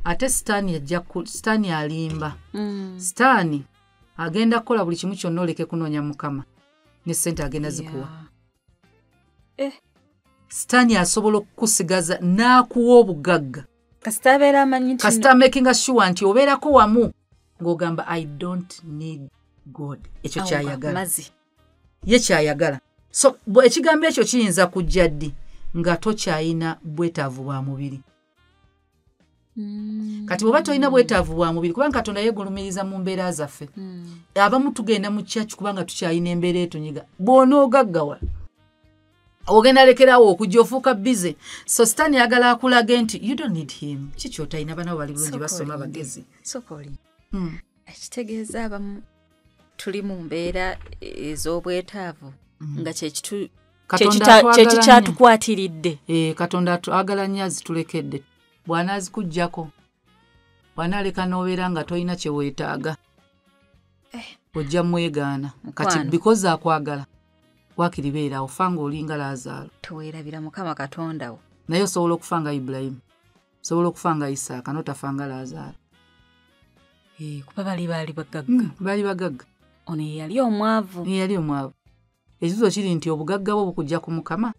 Ate Sitaani ajja, Sitaani alimba. Sitaani agenda kukola buli kimu kyonna oleke kunoonya Mukama, ne ssente agenda zikuwa. Sitaani asobola okukusigaza n'akuwa obugagga. Kasita abeera amanyi nti kasita making sure nti obeerako wamu ng'ogamba, "I don't need God." Ekyo Awo kyayagala. Mazzi. Ye kyayagala. So ekigambo ekyo kiyinza kujja ddi? Nga tokyayina bwetaavu bwa mubiri. Kati bw'oba tolina bwetaavu bwa mubiri, kubanga Katonda yeegulumiriza mu mbeera zaffe. Abamu tugenda mu church kubanga tukyayina embeera etunyiga. Bw'onoogaggawa ogenda lekerawo okujja, ofuuka busy. So Sitaani ayagala akulage nti you don't need him. Kiki otalina? Bana bali bulungi, basoma, bagezi. Sooka olinde. Ekitegeeza abamu tuli mu mbeera ez'obwetaavu nga Katonda atwagala nnyo. Kyekikyaatukwatiridde. Eh, Katonda agala nnyo, azitulekedde. Bw'anaazikugjako, bw'anaaleka n'obeera nga tolina kye weetaaga, ojja mwegaana kati. Mukwano. Because akwagala, wakiri beera ofa ng'olinga Laazaalo. Teweerabira Mukama Katonda wo. Naye osobola okufa nga Ibulayimu, osobola okufa nga Isaaka, notafa nga Laazaalo. Eh, kuba bali baali bagagga. Baali bagagga. Ono ye yali omwavu. Ye yali omwavu. Ekibuzo kiri nti obugagga bwo bukujja ku Mukama.